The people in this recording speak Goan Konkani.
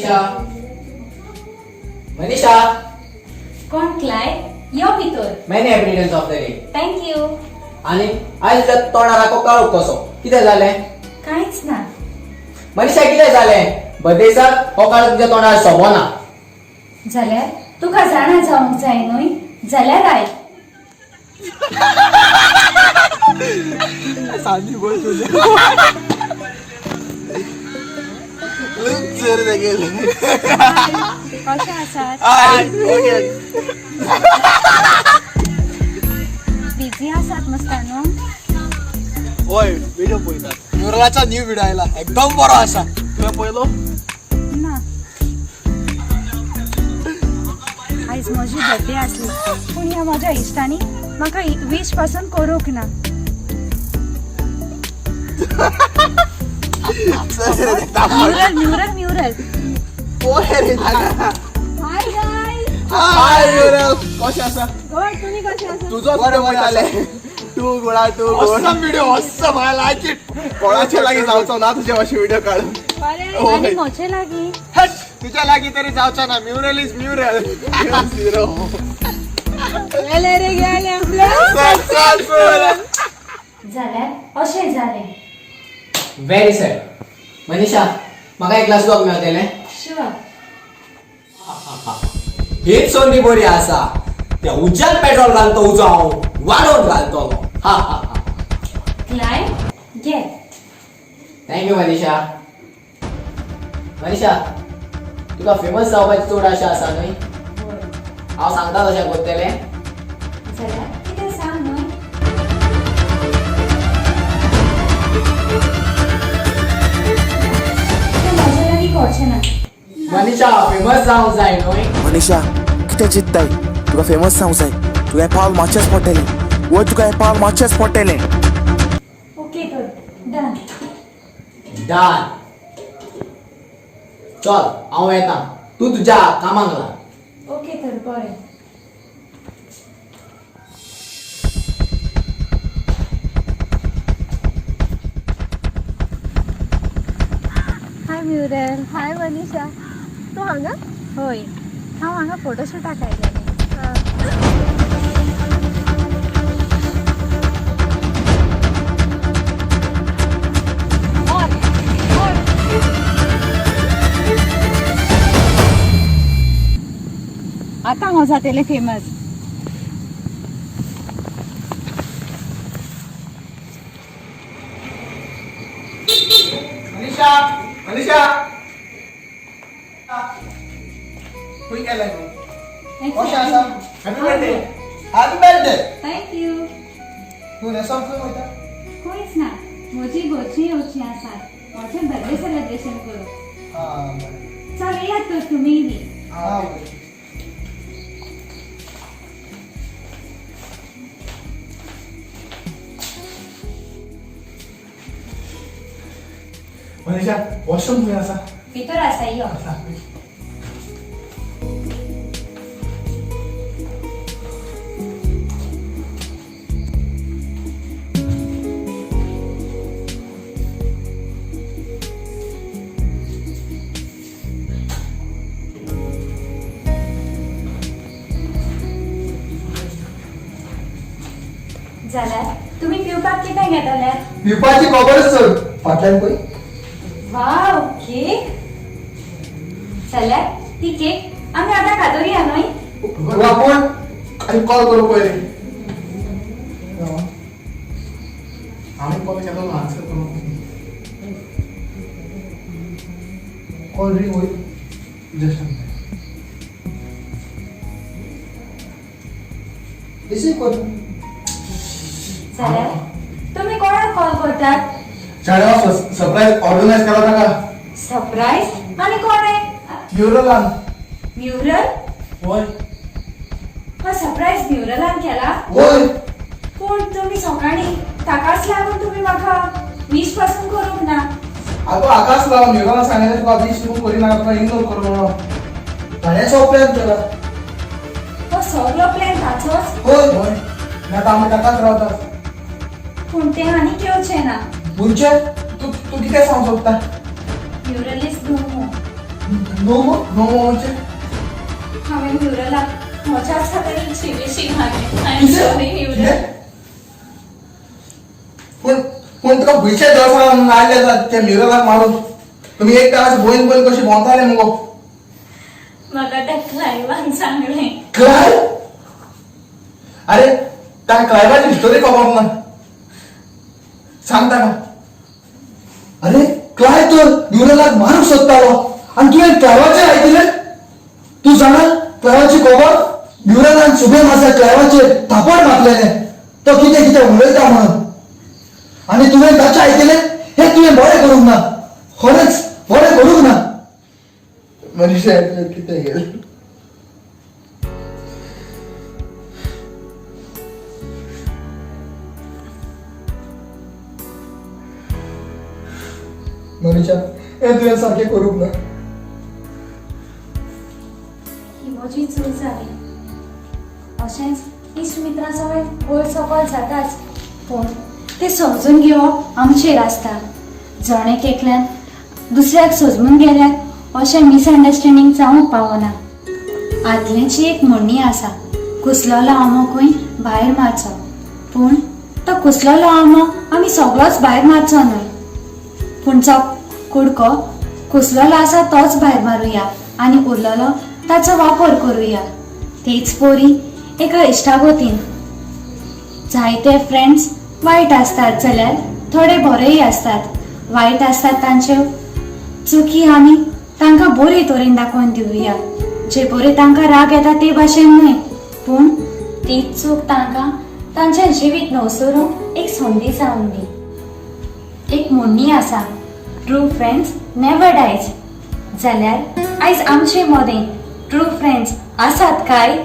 मनीषा, मनीषा. कोण क्लाय? यो भितर. Many happy returns of the day. Thank you. आणि आयज तुझ्या तोंडार काळोख कसो, कितें जालें? कांयच ना. मनीषा, कितें जालें? बदेसाक हो काळोख तुझ्या तोंडार सोबना. जाल्यार तुका जाणा जावंक जाय न्हय? जाल्यार आयक. सादी बोल तुझे गेले. कशें आसात? ओके. बिजी आसात मस्ता न्हू? होय, व्हिडिओ पळयतात. म्युरलाचा न्यू व्हिडिओ आयला, एकदम बरो आसा. तुवें पळयलो? ना. आयज म्हजी बर्थडे आसली, पूण ह्या म्हज्या इश्टांनी म्हाका वीश पासून करूंक ना. Mural, mural, mural. पोहे रे दादा. Hi guys. हाय म्युरल, कशें आसा? गोड, तुमी कशें आसा? तुजो बरें पळयताले. तूं गोडा तूं गोड. Awesome video, awesome. I like it. कोणाचे लागीं जावचो ना तुजे अशे व्हिडिओ काडून. आनी म्हजे लागीं? हट, तुझ्या लागीं तरी जावचो ना. Mural is mural. Zero. गेले रे गेले. सक्सेसफुल. जाल्यार अशें जालें. व्हेरी सॅड मनीषा. म्हाका एक ग्लास उदक मेळटलें? शुअर. हीच संदी बरी आसा. त्या उज्यान पेट्रोल घालतो, उजो हांव वाडोवन घालतलो. हा हा हा. क्लाय, घे. Thank you Manisha. Manisha, तुका फेमस जावपाची चड आशा आसा न्हय? हांव सांगता तशें करतलें? जाल्यार कितें सांग न्हय. तें म्हजे लागीं करचें ना. मनीषा, फेमस जावंक जाय न्हय? मनीषा, कितें चिंत्ताय? तुका फेमस जावंक जाय. तुका हें पावल मारचेंच पडटलें. वय, तुका हें पावल मारचेंच पडटलें. ओके तर, डन. डन. चल, हांव येता, तूं तुज्या कामाक लाग. ओके तर, बरें. हाय म्युरल. हाय मनीषा, तूं हांगा? हय, हांव हांगा फोटोशूटाक आयलेलें. आतां हांव जातलें फेमस. मनीषा, मनीषा, खंय गेलाय तूं? कशें आसा? Happy birthday, happy birthday. Thank you. तूं न्हेसोन खंय वयता? खंयच ना. म्हजी घरचीं येवचीं आसात म्हजें बर्थडे सेलिब्रेशन करूंक. आं, बरें. चल, येयात तर तुमीय बी. आं, बरें. मनीषा, वॉशरूम खंय आसा? भितर आसा, यो. आसा. जाल्यार तुमी पिवपाक कितें घेतले? पिवपाची खबरच सोड, फाटल्यान पळय. वाव, केक! जाल्यार ती केक आमी आतां कातोरया न्हय? आपूण आनी कॉल करूं पयलीं. हांवें कॉल केलो, आन्सर करूं. कॉल रिंग वय. जस्ट रिसीव कर. जाल्यार तुमी कोणाक कॉल करतात? चेडवा सरप्राईज ऑर्गनायज केला ताका. सरप्रायज? आनी कोण आहे? म्युरलान. म्युरल? होय. हो सरप्रायज म्युरलान केला? होय. पूण तुमी सकाळीं ताकाच लागून तुमी म्हाका वीश पासून करूंक ना. आगो, आकाश लाव म्युरलान सांगलें तुका वीश तूं करिना, तुका इग्नोर कर म्हणून. ताणें सो प्लॅन केला. हो सगलो प्लॅन ताचोच? होय होय, ना तर आमी ताकाच रावतात. पूण तें आनीक येवचें ना. म्हणजे तूं तूं कितें सांगूंक सोदता? Mural is no more. No more, no more म्हणजे? हांवें म्युरलाक म्हज्याच हातान जिवेशी घालें. I am sorry mural. पूण पूण तुका भुयचे दर्शन नाडले आसा त्या म्युरलाक मारून. तुमी एक तास बोयन बोयन कशी भोंवताले मुगो. म्हाका त्या क्लायवान सांगलें. क्लायव? अरे त्या क्लायवाची स्टोरी खबर ना, सांग ताका. अरे क्लाय तर म्युरलाक मारूंक सोदतालो आनी तुवें क्लायवाचेर आयकिलें? तूं जाणा क्लायवाची खबर? म्युरलान सुबेन आसा क्लायवाचेर थापड मारलेलें, तो कितें कितें उलयता म्हणून, आनी तुवें ताचें आयकिलें? हें तुवें बरें करूंक ना, खरेंच बरें करूंक ना. मनीषा, कितें गेलें? मनीषा, हें तुवें सारकें करूंक ना. ही म्हजी चूक जाली. अशेंच इश्ट मित्रां सगळे वयर सकयल जाताच, पूण ते समजून घेवप आमचेर आसता. जण एक एकल्यान दुसऱ्याक समजून गेल्यार अशें मिसअंडरस्टँडींग जावंक पावना. आदल्याची एक म्हणणी आसा, कुसलोलो आंबो खंय भायर मारचो. पूण तो कुसलोलो आंबो आमी सगळोच भायर मारचो न्हय, पूण जो कुडको कुसलोलो आसा तोच भायर मारुया आनी उरलेलो ताचो वापर करुया. तेच पोरी एका इश्टागतीन जायते फ्रेंड्स वायट आसतात जाल्यार थोडे बरेय आसतात. वायट आसतात तांच्यो चुकी आमी तांकां बरे तरेन दाखोवन दिवया, जे बरे तांकां राग येता ते भाशेन न्हय, पूण ती चूक तांकां तांचें जिवीत नवसरूंक एक संदी जावन दी. एक म्हणणी आसा, ट्रू फ्रेंड्स नेवर डायज. जाल्यार आयज आमचे मदें ट्रू फ्रेंड्स आसात काय?